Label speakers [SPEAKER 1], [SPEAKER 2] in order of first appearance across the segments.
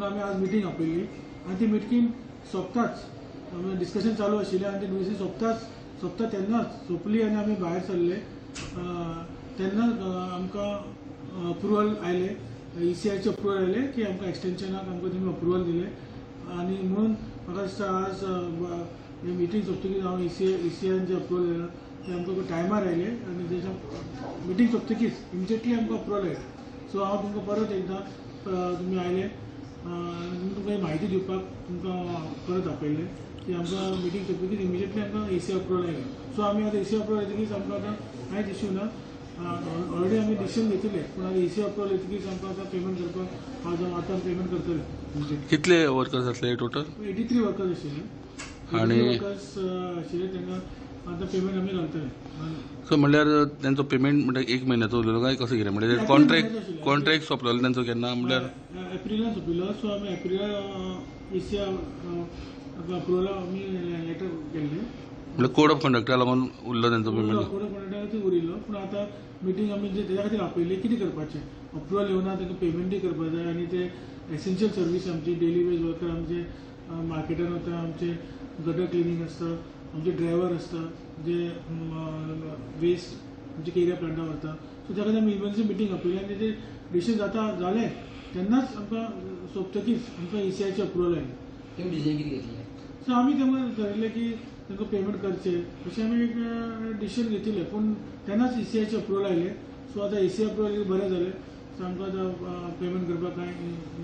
[SPEAKER 1] म्हणून आमी आज मिटींग आपयल्ली आनी ती मिटींग सोंपताच डिस्कशन चालू आशिल्लें आनी ते मिटींग सोंपताच सोंपता तेन्नाच सोंपली आनी आमी भायर सरले तेन्ना आमकां अप्रुवल आयलें, ईसीआयचें अप्रुवल आयलें की आमकां एक्सटेन्शनाक आमकां तुमी अप्रुवल दिलें. आनी म्हणून म्हाका दिसता आज ही मिटींग सोंपतकीच हांव ईसीआयन जें अप्रुवल दिलां तें आमकां टायमार आयलें आनी तेच्या मिटींग सोंपतकीच इमिजिएटली आमकां अप्रुवल आयलें. सो हांव तुमकां परत एकदां तुमी आयले तुमकां ही म्हायती दिवपाक तुमकां परत आपयलें की आमकां मिटींग सोंपतकीच इमिजिएटली आमकां ईसीआय अप्रुवल आयलें. सो आमी आतां ईसीआय अप्रुवल येतकीच आमकां आतां कांयच इश्यू ना. ऑलरेडी आमी डिसिजन घेतिल्लें, पूण आतां ईसीआय अप्रुवल येतकीच आमकां आतां पेमेंट करपाक आज आतां पेमेंट करतले इमिजिएटली.
[SPEAKER 2] कितले वर्कर्स आसले टोटल?
[SPEAKER 1] 83 वर्कर्स आशिल्ले.
[SPEAKER 2] आणि
[SPEAKER 1] वर्कर्स आशिल्ले, तांकां आतां पेमेंट आमी घालतले.
[SPEAKER 2] सो म्हणल्यार तेंचो पेमेंट म्हणल्यार एक म्हयन्याचो उरलेलो काय कसं कितें? म्हणजे कॉन्ट्रॅक्ट कॉन्ट्रॅक्ट सोंपलेलो तेंचो केन्ना म्हणल्यार?
[SPEAKER 1] एप्रिलान सोंपिल्लो. सो आमी एप्रिलान ईसीआय अप्रुवला आमी लेटर केल्लें.
[SPEAKER 2] म्हणल्यार कोड ऑफ कंडक्टा लागून उरलो तेंचो पेमेंट?
[SPEAKER 1] कोड ऑफ कंडक्टाक उरिल्लो, पूण आतां मिटींग आमी जे तेज्या खातीर आपयल्ली, कितें करपाचें, अप्रुवल येवना, तांकां पेमेंटूय करपाक जाय आनी ते एसेन्शियल सर्वीस आमची डेली वेज वर्कर आमचे मार्केटान वता, आमचे गटर क्लिनींग आसता, आमचे ड्रायव्हर आसता जे वेस्ट आमचे केरिया प्लांटार व्हरता. सो त्या खातीर आमी इमर्जन्सी मिटींग आपयली आनी तेजेर डिसिजन जाता जालें तेन्नाच आमकां सोंपतकीच आमकां ईसीआयचें अप्रुवल आयलें.
[SPEAKER 3] तुमी डिसिजन कितें घेतलें?
[SPEAKER 1] सो आमी तांकां थारायलें की तांकां पेमेंट करचें अशें आमी एक डिसिजन घेतिल्लें, पूण तेन्नाच ईसीआयचें अप्रुवल आयलें. सो आतां ईसीआय अप्रुवल बरें जालें, सो आमकां आतां पेमेंट करपाक कांय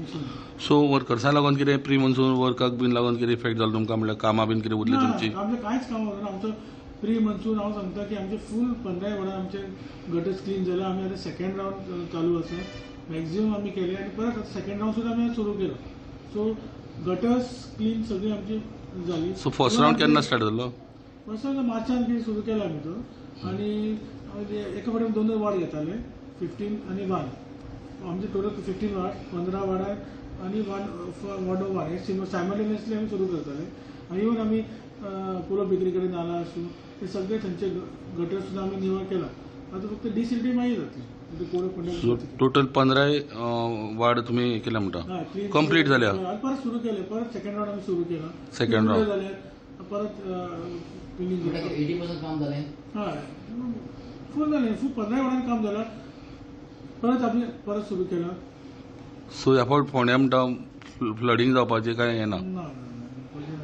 [SPEAKER 1] इश्यू ना.
[SPEAKER 2] सो वर्कर्सां लागून कितें प्री मॉन्सून वर्काक बीन लागून कितें इफेक्ट जालो तुमकां? म्हणल्यार कामां बीन कितें उरलीं तुमची?
[SPEAKER 1] आमचें कांयच काम उरना. आमचो प्री मॉन्सून हांव सांगता की आमचे फूल 15 वरां आमचे गटर्स क्लीन जाले. आमी आतां सेकंड रावंड चालू आसा, मॅक्झिमम आमी केले आनी परत आतां सेकंड रावंड सुद्दां आमी सुरू केलो. सो गटर्स क्लीन सगळी आमची जाली.
[SPEAKER 2] सो फर्स्ट रावंड केन्ना स्टार्ट जालो?
[SPEAKER 1] फर्स्ट रावंड मार्चान बी सुरू केला आमी तो आनी एका फावटी दोन दोन वार्ड घेताले, 15 आनी 1. आमचे टोटल 15 वार्ड, 15 वार्डार आनी 1 वार्ड 1 हे सायमल्टेनियसली आमी सुरू करताले. आनी इवन आमी पुरो बेकरी कडेन नाला आसूं ते सगळे थंयचे गटर सुद्दां आमी निवळ केला. आतां फक्त डिसिल्टींग मागीर जातली.
[SPEAKER 2] टोटल 15 वार्ड तुमी केले म्हणटा, कंप्लीट जाल्या?
[SPEAKER 1] परत सुरू केले, परत सेकंड रावंड आमी सुरू केला.
[SPEAKER 2] सेकंड रावंड
[SPEAKER 1] जाले परत क्लिनींग
[SPEAKER 3] 80% काम जालें?
[SPEAKER 1] हय, फूल जालें, फूल 15 वरांनी काम जालां. परत आमी परत सुरू केला.
[SPEAKER 2] सो ह्या फावट फोंड्या म्हणटा फ्लडींग जावपाचें कांय हें ना?
[SPEAKER 1] ना,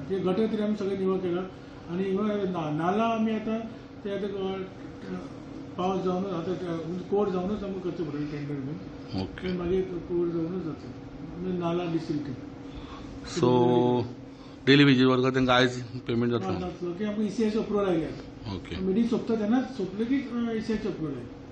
[SPEAKER 1] ते गटर तरी आमी सगळे निवळ केला आनी इवन नाला आमी आतां ते आतां पावस जावनूच आतां कोड जावनूच आमकां करचें पडटलें टेंडर बीन,
[SPEAKER 2] ओके,
[SPEAKER 1] मागीर कोड जावनूच जातलें नाला desilting.
[SPEAKER 2] So daily wages worker तांकां आयज पेमेंट जातलो
[SPEAKER 1] की आमकां ईसीआयचो अप्रुवल आयलें?
[SPEAKER 2] ओके,
[SPEAKER 1] मिटींग सोंपता तेन्नाच सोंपले की ईसीआयचो अप्रुवल आयलें.